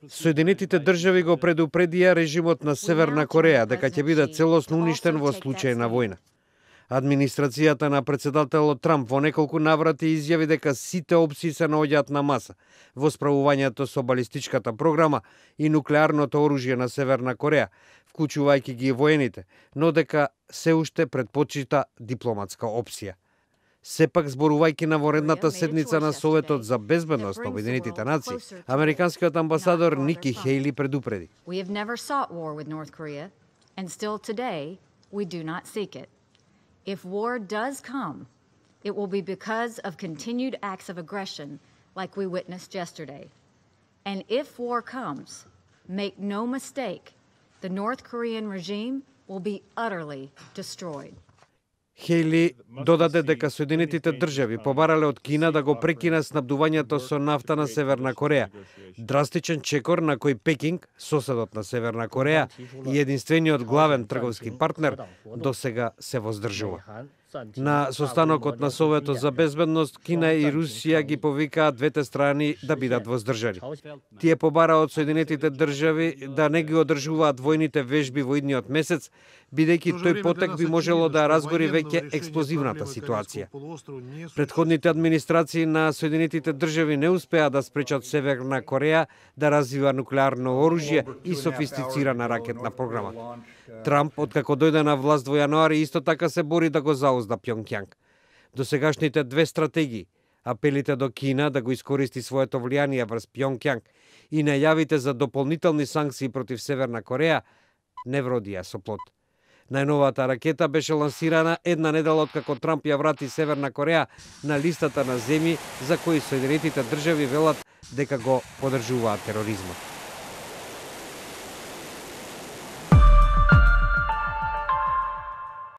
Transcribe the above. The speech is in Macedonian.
Соединетите држави го предупредија режимот на Северна Кореја дека ќе биде целосно уништен во случај на војна. Администрацијата на председателот Трамп во неколку наврати изјави дека сите опции се наоѓаат на маса во справувањето со балистичката програма и нуклеарното оружје на Северна Кореја, вклучувајќи ги и воените, но дека се уште предпочита дипломатска опција. Сепак, зборувајќи на воредната седница на Советот за безбедност на Обединетите нации, американскиот амбасадор Ники Хејли предупреди. If war does come, it will be because of continued acts of aggression like we witnessed yesterday. And if war comes, make no mistake, the North Korean regime will be utterly destroyed. Хејли додаде дека Соединетите држави побарале од Кина да го прекина снабдувањето со нафта на Северна Кореја. Драстичен чекор на кој Пекинг, соседот на Северна Кореја и единствениот главен трговски партнер, досега се воздржува. На состанокот на Советот за безбедност, Кина и Русија ги повикаа двете страни да бидат воздржани. Тие побара од Соединетите држави да не ги одржуваат војните вежби во идниот месец, бидејќи тој потек би можело да разгори веќе експлозивната ситуација. Претходните администрации на Соединетите држави не успеа да спречат Северна Кореја да развива нуклеарно оружје и софистицирана ракетна програма. Трамп, откако дојде на власт во јануари, исто така се бори да го заузда Пјонкјанг. Досегашните две стратегии, апелите до Кина да го искористи своето влијание врз Пјонкјанг и најавите за дополнителни санкции против Северна Кореја, не вродија со плод. Најновата ракета беше лансирана една недела откако Трамп ја врати Северна Кореја на листата на земји за кои Соединетите држави велат дека го поддржуваат тероризмот.